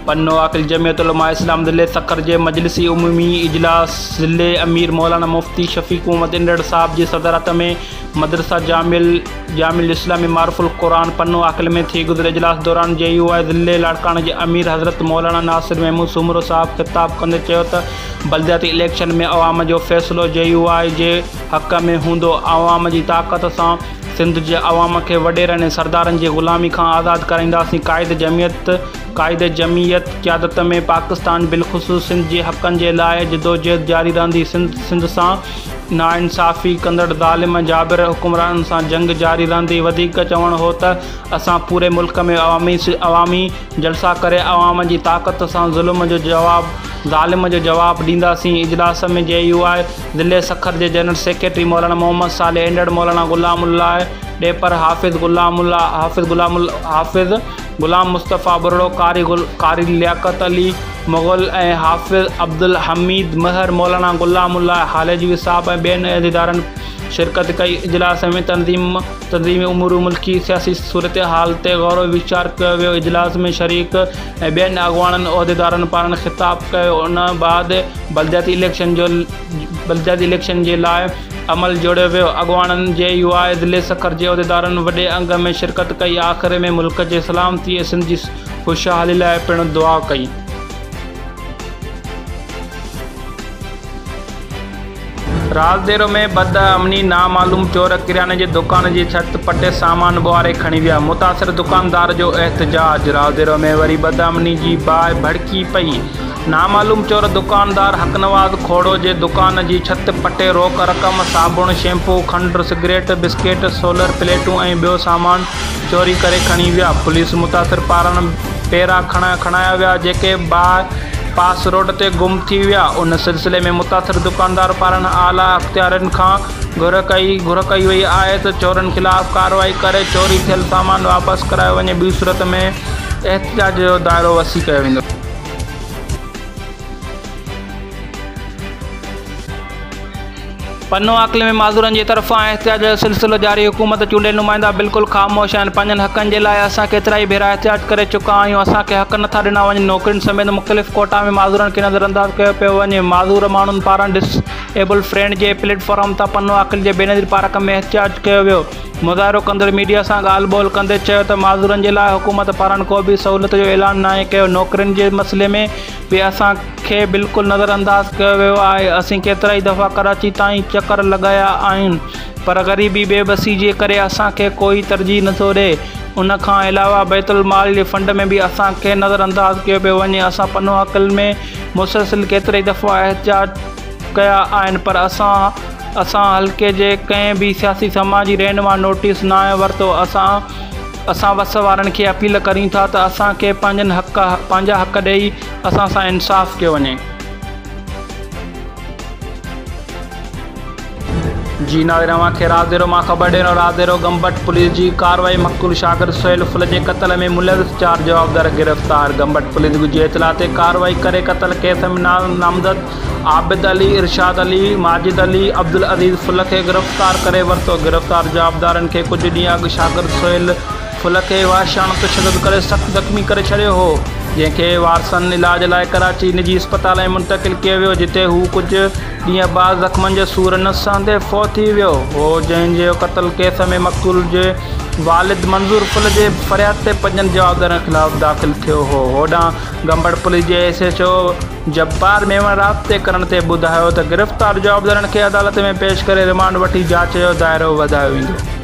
پنو عاقل جمعيت علماء اسلام ضلعي سکر جي مجلس عمومي اجلاس ضلعي امير مولانا مفتي شفيق محمد انڙ صاحب جي صدارت ۾ مدرسه جامع الاسلامي معروف القرآن پنو عاقل ۾ ٿي گذريو. اجلاس دوران جي يو آء ضلعي لاڙڪاڻي جي امير حضرت مولانا ناصر محمود سومرو صاحب خطاب ڪندي چيو ته بلدياتي اليڪشن ۾ عوام جو فيصلو جي يو آء جي حق ۾ هوندو، عوام جي طاقت سان سنڌ جي عوام کي وڏيرن ۽ سردارن جي غلامي کان آزاد ڪرائينداسين، قائد جمعيت قيادت ۾ پاڪستان بالخصوص سنڌ جي حقن جي لاء جدوجهد جاري رهندي، سنڌ سان ناانصافي ڪندڙ ظالم ۽ جابر حڪمرانن سان جنگ جاري رهندي. وڌيڪ چوڻ هو ته اسان پوري ملڪ ۾ عوامي جلسا ڪري عوام جي طاقت سان ظالم جو جواب ڏينداسين. اجلاس ۾ جي يو آء ضلعي سکر جي جنرل سيڪريٽري مولانا محمد صالح انڙ، مولانا غلام الله ڏيپر، حافظ غلام الله حافظ غلام مصطفيٰ ٻرڙو، قاري لياقت علي مغل ۽ حافظ عبدالحميد مهر، مولانا غلام الله هاليجوي صاحب ۽ ٻين عهديدارن شرڪت ڪئي. اجلاس ۾ تنظيمي امور، ملڪي سياسي صورتحال تي غور و ويچار ڪيو ويو. اجلاس ۾ شريڪ ۽ ٻين اڳواڻن عهديدارن پاران خطاب ڪيو. ان بعد بلدياتي اليڪشن جي لاء عمل جوڙيو ويو. اڳواڻن جي يو آء ضلعي سکر جي عهديدارن وڏي انگ ۾ شرڪت ڪئي. آخر ۾ ملڪ جي سلامتي ۽ سنڌ جي خوشحالي لاء پڻ دعا ڪئي. رازديرو ۾ بدامني، نامعلوم چور ڪرياني جي دڪان جي ڇت پٽي سامان ٻوهاري کڻي ويا، متاثر دڪاندار جو احتجاج. رازديرو ۾ وري بدامني جي باهه ڀڙڪي پئي، نامعلوم چور دڪاندار حق نواز کوڙو جي دڪان جي ڇت پٽي روڪ رقم، صابڻ، شيمپو، کنڊ، سگريٽ، بسڪيٽ، سولر پليٽون ۽ ٻيو سامان چوري ڪري کڻي ويا. پوليس متاثر پاران پيرا کڻايا ويا جيڪي باء پاس روڊ تي گم ٿي ويا. ان سلسلي ۾ متاثر دڪاندار پاران اعليٰ اختيارين کان گهر ڪئي وئي آهي ته چورن خلاف ڪارروائي ڪري چوري ٿيل سامان واپس ڪرايو وڃي ٻي صورت ۾ احتجاج جو دائرو وسيع ڪيو ويندو. پنو عاقل ۾ معذورن جي طرفان احتجاج جو سلسلو جاري، حڪومت چونڊيل نمائندا بلڪل خاموش آهن، پنهنجن حقن جي لاء اسان ڪيترائي ڀيرا احتجاج ڪري چڪا آهيون، اسان کي حق نٿا ڏنا وڃن، نوڪرين سميت مختلف ڪوٽا ۾ معذورن کي نظرانداز ڪيو پيو وڃي، معذور ماڻهن پاران ڊس ايبل فرينڊ جي پليٽ فارم تان پنو عاقل جي بينظير پارڪ ۾ احتجاج ڪيو ويو، مظاهرو ڪندڙ ميڊيا سان ڳالهه ٻولهه ڪندي چيو ته معذورن جي لاء حڪومت پاران ڪو به سهولت جو اعلان ناهي ڪيو، نوڪرين جي مسئلي ۾ به اسان کي بلڪل نظرانداز ڪيو ويو آهي، اسين ڪيترائي دفعا ڪراچي تائين چڪر لڳايا آهن پر غريبي بي بسي جي ڪري اسان کي ڪوئي ترجيح نٿو ڏئي، ان کان علاوه بيت المال جي فنڊ ۾ به اسان کي نظرانداز ڪيو پيو وڃي، اسان پنو عاقل ۾ مسلسل ڪيترائي دفعا احتجاج ڪيا آهن پر اسان اسان حلقي جي ڪنهن به سياسي سماجي رهنما نوٽيس ناهي ورتو اسان اسان وس وارن کي اپيل ڪريون ٿا ته اسان کي پنهنجن حق پنهنجا حق ڏئي اسان سان انصاف ڪيو وڃي. جي ناظرين اوهان کي رازديرو مان خبر ڏيڻو رازديرو گمبٽ پوليس جي ڪارروائي مقتول شاگرد سهيل ڦل جي قتل ۾ ملوث چار جوابدار گرفتار گمبٽ پوليس ڳجهي اطلاع تي ڪارروائي ڪري قتل ڪيس ۾ نامزد عابد علي، ارشاد علي، ماجد علي، عبدالعزيز ڦل کي گرفتار ڪري ورتو. گرفتار جوابدارن کي ڪجهه ڏينهن اڳ شاگرد سهيل ڦل کي وحشياڻو تشدد ڪري سخت زخمي ڪري ڇڏيو هو، جنهن کي وارثن علاج لاء ڪراچي نجي اسپتال ۾ منتقل ڪيو ويو، جتي هو ڪجهه ڏينهن بعد زخمن جو سور نه سهندي فوت ٿي ويو هو، جنهن جو قتل ڪيس ۾ مقتول جي والد منظور ڦل جي فرياد تي پنجن جوابدارن خلاف داخل ٿيو هو. هوڏانهن گمبٽ پوليس جي S H O Jabbar Memon رابطي ڪرڻ تي ٻڌايو ته گرفتار جوابدارن کي عدالت ۾ پيش ڪري رمانڊ وٺي جاچ جو دائرو وڌايو ويندو.